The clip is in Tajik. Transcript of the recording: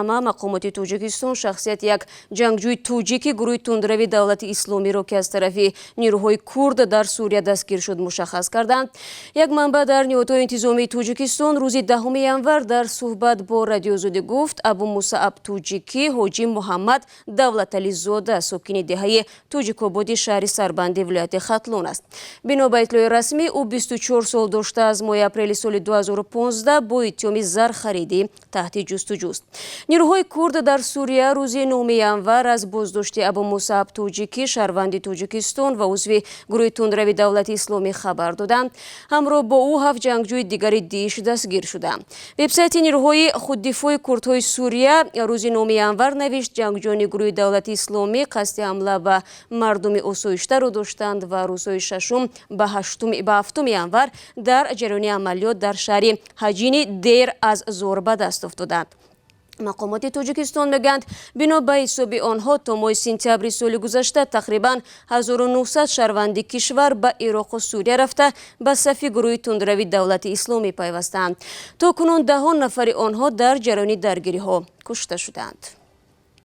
Мақомоти Тоҷикистон шахсияти як ҷангҷӯи тоҷики гурӯҳи тундрави Давлати Исломиро, ки аз тарафи нирӯҳои курд дар Сурия дастгир шуд, мушаххас карданд. Як манбаъ дар ниҳодҳои интизомии Тоҷикистон рӯзи 10 январ дар суҳбат бо Радиоозодӣ гуфт, Абу Мусааб Тоҷикӣ Ҳоҷӣ Муҳаммад Давлатализода, сокини деҳаи Тоҷикободи шаҳри Сарбанди вилояти Хатлон аст. Бино ба иттилои расмӣ, ӯ 24 сол дошта, аз моҳи апрели соли 2015 бо иттиҳоми зархаридӣ таҳти ҷустуҷӯст. Нирӯҳои курд дар Сурия рӯзи 9 январ аз боздошти Абу Мусааб Тоҷикӣ, шаҳрванди Тоҷикистон ва узви гурӯҳи тундрави Давлати Исломӣ, хабар доданд. Ҳамроҳ бо ӯ ҳафт ҷангҷӯи дигари ДИШ дастгир шуданд. Вебсайти нирӯҳои худдифои курдҳои Сурия рӯзи 9 январ навишт, ҷангҷӯёни гурӯҳи Давлати Исломӣ қасди ҳамла ба мардуми осоиштаро доштанд ва рӯзҳои 6 ба 7 январ дар ҷараёни амалиёт дар шаҳри Ҳаҷини Дер аз Зор ба даст афтоданд. Мақомоти Тоҷикистон мегӯянд, бино ба ҳисоби онҳо, то моҳи сентябри соли гузашта тақрибан 1900 шаҳрванди кишвар ба Ироқу Сурия рафта, ба сафи гурӯҳи тундрави Давлати Исломӣ пайвастаанд. То кунун даҳон нафари онҳо дар ҷараёни даргириҳо кушта шуданд.